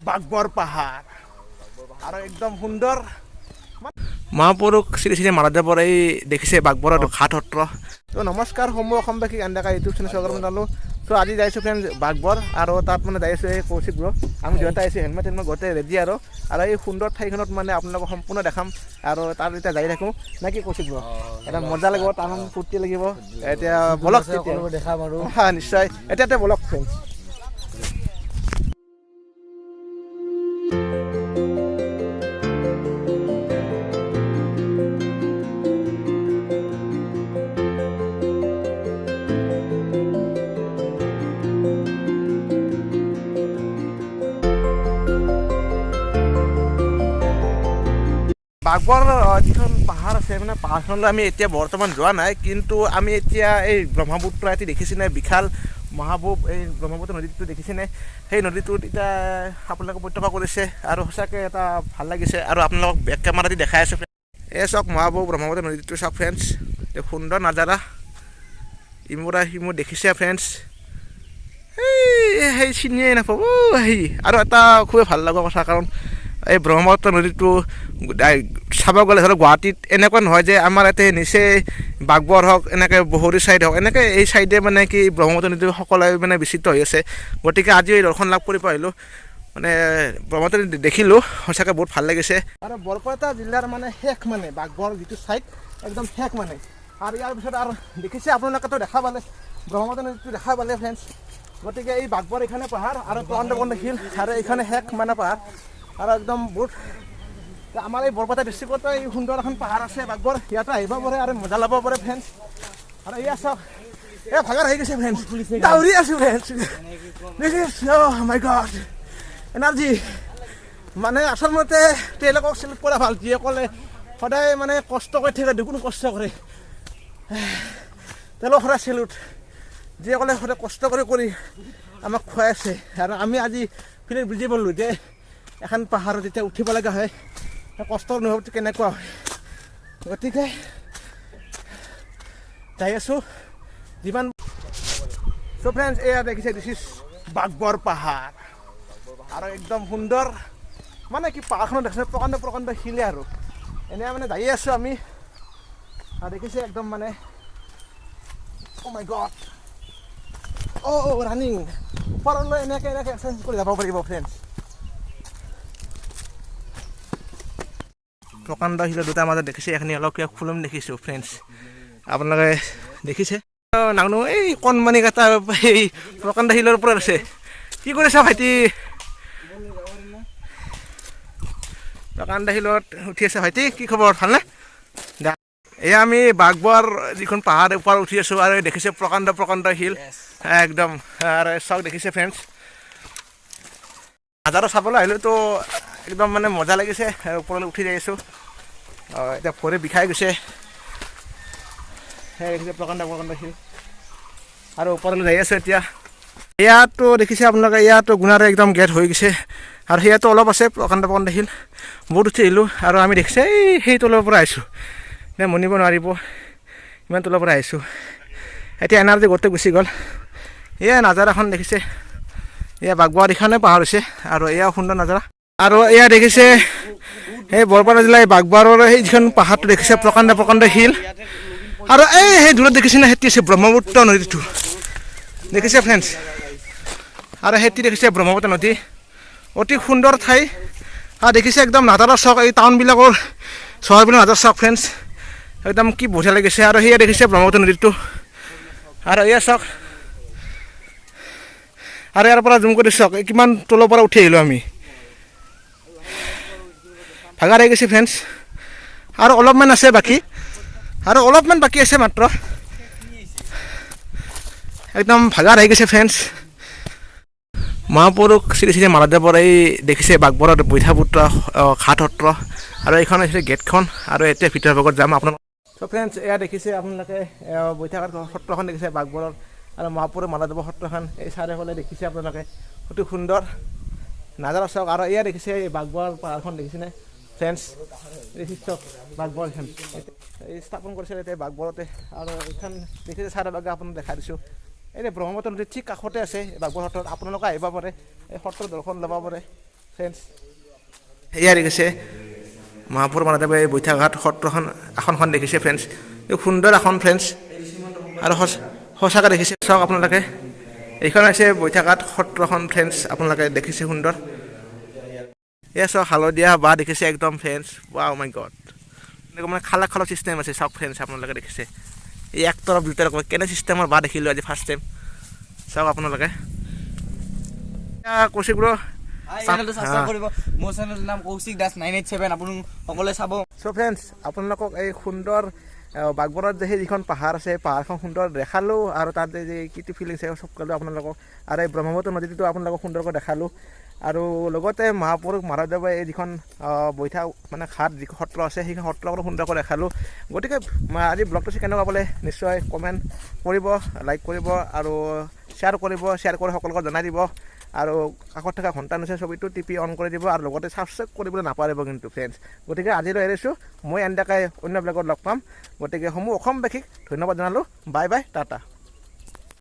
বাঘবৰ পাহাৰ আৰু একদম সুন্দৰ। মহাপুৰুষ শ্ৰী শ্ৰী মাধৱদেৱৰ এই দেখিছে বাঘবৰৰ ঘাট সত্ৰ। তো নমস্কাৰ সমূহ অসমবাসীক, আন্দাকা ইউটিউব চেনেল স্বাগতম জনালোঁ। চ' আজি যাইছোঁ ফ্ৰেণ্ড বাঘবৰ আৰু তাত মানে যাই আছোঁ। এই কৌশিক ব্ৰ, আমি দুয়োটা আহিছোঁ, হেলমেট হেলমেট গোটেই ৰেডি। আৰু আৰু এই সুন্দৰ ঠাইখনত মানে আপোনালোকক সম্পূৰ্ণ দেখাম আৰু তাত এতিয়া যাই থাকোঁ। নে কি কৌশিক ব্ৰ? এটা মজা লাগিব, টান ফূৰ্তি লাগিব। এতিয়া বলক তেতিয়া। দেখাম আৰু। হা, নিশ্চয়। এতিয়া বলক ফ্ৰেণ্ড। বাঘবৰ যিখন পাহাৰ আছে, মানে পাহাৰখনলৈ আমি এতিয়া বৰ্তমান যোৱা নাই, কিন্তু আমি এতিয়া এই ব্ৰহ্মপুত্ৰ এটি দেখিছেনে, বিশাল মহাবুব এই ব্ৰহ্মপুত্ৰ নদীটো দেখিছেনে? সেই নদীটোত এতিয়া আপোনালোকে প্ৰত্যক্ষ কৰিছে আৰু সঁচাকৈ এটা ভাল লাগিছে আৰু আপোনালোকক বেক কেমেৰা দি দেখাই আছোঁ। এই চাওক, মহাবুব ব্ৰহ্মপুত্ৰ নদীটো চাওক ফ্ৰেণ্ডছ, এই সুন্দৰ নাজাৰা। ইমূৰা সিমূৰ দেখিছে ফ্ৰেণ্ডছ, এই সেই চিনিয়ে নাপাব সেই। আৰু এটা খুবেই ভাল লগা কথা, কাৰণ এই ব্ৰহ্মপুত্ৰ নদীটো চাব গ'লে ধৰক গুৱাহাটীত এনেকুৱা নহয় যে আমাৰ ইয়াতে নিচেই বাঘবৰ হওক, এনেকৈ বহৰি চাইড হওক, এনেকৈ এই চাইডে মানে কি ব্ৰহ্মপুত্ৰ নদীটো সকলোৱে মানে বিস্তৃত হৈ আছে। গতিকে আজি এই দৰ্শন লাভ কৰি পাৰিলোঁ, মানে ব্ৰহ্মপুত্ৰ নদী দেখিলোঁ, সঁচাকৈ বহুত ভাল লাগিছে। আৰু বৰপেটা জিলাৰ মানে শেষ, মানে বাঘবৰ যিটো চাইড একদম শেষ মানে। আৰু ইয়াৰ পিছত আৰু দেখিছে আপোনালোকেতো, দেখা পালে ব্ৰহ্মপুত্ৰ নদীটো দেখা পালে ফ্ৰেণ্ডছ। গতিকে এই বাঘবৰ এইখনে পাহাৰ আৰু প্ৰকাণ্ড প্ৰকাণ্ড শিল আৰু এইখনে শেষ মানে পাহাৰ আৰু একদম বহুত। আমাৰ এই বৰপেটা ডিষ্ট্ৰিক্টতো এই সুন্দৰ এখন পাহাৰ আছে বাঘবৰ, ইয়াতে আহিব পাৰে আৰু মজা ল'ব পাৰে ফ্ৰেণ্ডছ। আৰু এয়া চাওক, এই ভাগাৰ আহি গৈছে ফ্ৰেণ্ডছ, দৌৰি আছোঁ friends. This is, oh my God, energy. মানে আচলমতে তেওঁলোকক চিলেক্ট কৰা ভাল, যিসকলে সদায় মানে কষ্ট কৰি থাকে, দুগুণ কষ্ট কৰে। তেওঁলোক সদায় চেলুট, যিসকলে সদায় কষ্ট কৰি কৰি আমাক খুৱাই আছে। আৰু আমি আজি ফিলে বুজি পালোঁ যে এখন পাহাৰত যেতিয়া উঠিব লগা হয়, সেই কষ্টৰ অনুভৱটো কেনেকুৱা হয়। গতিকে যাই আছোঁ যিমান। চ' ফ্ৰেণ্ডছ, এয়া দেখিছে, this is Baghbar পাহাৰ আৰু একদম সুন্দৰ। মানে কি পাহাৰখনত দেখিছে প্ৰকাণ্ড প্ৰকাণ্ড শিলে আৰু এনে মানে যায়ে আছোঁ আমি। আৰু দেখিছে একদম মানে, oh my God, oh, running ওপৰলৈ এনেকৈ এনেকৈ এক্সাৰচাইজ কৰি যাব পাৰিব ফ্ৰেণ্ডছ। প্ৰকাণ্ড শিলৰ দুটাৰ মাজত দেখিছে এইখিনি অলপ কিবা খুলম দেখিছোঁ ফ্ৰেণ্ডছ, আপোনালোকে দেখিছে নানো। এই কণমানিকেইটা এই প্ৰকাণ্ড শিলৰ ওপৰত আছে। কি কৰিছা ভাইটি? প্ৰকাণ্ড শিলত উঠি আছে ভাইটি। কি খবৰ, ভালনে? দা এয়া আমি বাঘবৰ যিখন পাহাৰ ওপৰত উঠি আছোঁ আৰু দেখিছে প্ৰকাণ্ড প্ৰকাণ্ড শিল একদম। আৰু চাওক, দেখিছে ফ্ৰেণ্ডছ, হাজাৰো চাবলৈ আহিলোঁ তো একদম মানে মজা লাগিছে। ওপৰলৈ উঠি যাই আছোঁ, এতিয়া ভৰি বিষাই গৈছে। সেই দেখিছে প্ৰকাণ্ড প্ৰকাণ্ড শিল আৰু ওপৰলৈ যাই আছোঁ এতিয়া। ইয়াতো দেখিছে আপোনালোকে, ইয়াতো গুণাৰে একদম গেট হৈ গৈছে আৰু সেয়াতো অলপ আছে প্ৰকাণ্ড প্ৰকাণ্ড শিল। বহুত উঠি আহিলোঁ আৰু আমি দেখিছে এই সেই তলৰ পৰা আহিছোঁ, এতিয়া মনিব নোৱাৰিব ইমান তলৰ পৰা আহিছোঁ। এতিয়া এনাৰ্জি গোটেই গুচি গ'ল। এয়া নাজাৰাখন দেখিছে, এয়া বাগবৰ এইখনে পাহাৰ হৈছে আৰু এয়া সুন্দৰ নাজাৰা। আৰু এয়া দেখিছে সেই বৰপেটা জিলাৰ এই বাগবৰৰ সেই যিখন পাহাৰটো দেখিছে, প্ৰকাণ্ড প্ৰকাণ্ড শিল। আৰু এই সেই দূৰত দেখিছে নে, সেইটো আছে ব্ৰহ্মপুত্ৰ নদীটো দেখিছে ফ্ৰেণ্ডছ। আৰু সেইটো দেখিছে ব্ৰহ্মপুত্ৰ নদী, অতি সুন্দৰ ঠাই। আৰু দেখিছে একদম নাজাৰা চাওক, এই টাউনবিলাকৰ চহৰবিলাকৰ নাজাৰা চাওক ফ্ৰেণ্ডছ, একদম কি বঢ়িয়া লাগিছে। আৰু সেয়া দেখিছে ব্ৰহ্মপুত্ৰ নদীটো আৰু এয়া চাওক। আৰু ইয়াৰ পৰা জুম কৰি চাওক, এই কিমান তলৰ পৰা উঠি আহিলোঁ আমি, ভাগাৰ আহি গৈছে ফ্ৰেণ্ডছ। আৰু অলপমান আছে বাকী, আৰু অলপমান বাকী আছে মাত্ৰ, একদম ভাগাৰ আহি গৈছে ফ্ৰেণ্ডছ। মহাপুৰুষ শ্ৰী শ্ৰী মাধৱদেৱৰ এই দেখিছে বাঘবৰত বৈঠাপুত্ৰ ঘাট সত্ৰ আৰু এইখন হৈছে গেটখন আৰু এতিয়া ভিতৰ ভাগত যাম আপোনালোক। চ' ফ্ৰেণ্ডছ, এয়া দেখিছে আপোনালোকে বৈঠাঘাট সত্ৰখন দেখিছে বাঘবৰৰ আৰু মহাপুৰুষ মাধৱদেৱৰ সত্ৰখন এই চাৰিওফালে দেখিছে আপোনালোকে, অতি সুন্দৰ নাজাৰা চাওক। আৰু এয়া দেখিছে এই বাঘবৰ পাহাৰখন দেখিছেনে ফ্ৰেণ্ডছ? চাওক বাঘবৰ এখন এই স্থাপন কৰিছে এতিয়া বাঘবৰতে। আৰু এইখন দেখিছে চাৰিভাগে আপোনাক দেখাই দিছোঁ। এই ব্ৰহ্মপুত্ৰ নদীৰ ঠিক কাষতে আছে এই বাঘবৰ সত্ৰত, আপোনালোকে আহিব পাৰে, এই সত্ৰ দৰ্শন ল'ব পাৰে। ফ্ৰেণ্ডছ। এয়া দেখিছে মহাপুৰুষ মাধৱদেৱে এই বৈঠাঘাট সত্ৰখন আসনখন দেখিছে ফ্ৰেণ্ডছ। এই সুন্দৰ আসন ফ্ৰেণ্ডছ। আৰু সঁচাকৈ দেখিছে, চাওক আপোনালোকে, এইখন হৈছে বৈঠাঘাট সত্ৰখন ফ্ৰেণ্ডছ। আপোনালোকে দেখিছে সুন্দৰ। এয়া চাওক, হালধীয়া বাঁহ দেখিছে একদম ফ্ৰেণ্ডছ। ৱাও মাই গড! এনেকুৱা মানে খালা খালা চিষ্টেম আছে। চাওক ফ্ৰেণ্ডছ, আপোনালোকে দেখিছে এই এক তৰফ দুই তৰফ কেনে চিষ্টেমৰ বাঁহ দেখিলোঁ আজি ফাৰ্ষ্ট টাইম। চাওক আপোনালোকে। এয়া কৌশিক ব্ৰ। চেনেলটো ছাবস্ক্ৰাইব কৰিব। মোৰ চেনেলটোৰ নাম কৌশিক দাস 987। আপুনি সকলোৱে চাব। চ' ফ্ৰেণ্ডছ, আপোনালোকক এই সুন্দৰ বাগবৰত যে সেই যিখন পাহাৰ আছে, পাহাৰখন সুন্দৰ দেখালোঁ আৰু তাত যে কিটো ফিলিংছ চব ক'লোঁ আপোনালোকক। আৰু এই ব্ৰহ্মপুত্ৰ নদীটো আপোনালোকক সুন্দৰকৈ দেখালোঁ। আৰু লগতে মহাপুৰুষ মাধৱদেৱে এই যিখন বৈঠা মানে ঘাট যিখন সত্ৰ আছে, সেইখন সত্ৰখন সুন্দৰকৈ দেখালোঁ। গতিকে আজি ব্লগটো চাই কেনেকুৱা পালে নিশ্চয় কমেণ্ট কৰিব, লাইক কৰিব আৰু শ্বেয়াৰ কৰিব। শ্বেয়াৰ কৰি সকলোকে জনাই দিব আৰু কাষত থকা ঘণ্টা নিচিনা ছবিটো টিপি অন কৰি দিব আৰু লগতে ছাবস্ক্ৰাইব কৰিবলৈ নাপাহৰিব কিন্তু ফ্ৰেণ্ডছ। গতিকে আজিলৈ এৰিছোঁ মই। এনেকৈ অন্য ব্লগত লগ পাম। গতিকে সমূহ অসমবাসীক ধন্যবাদ জনালোঁ। Bye bye, tata.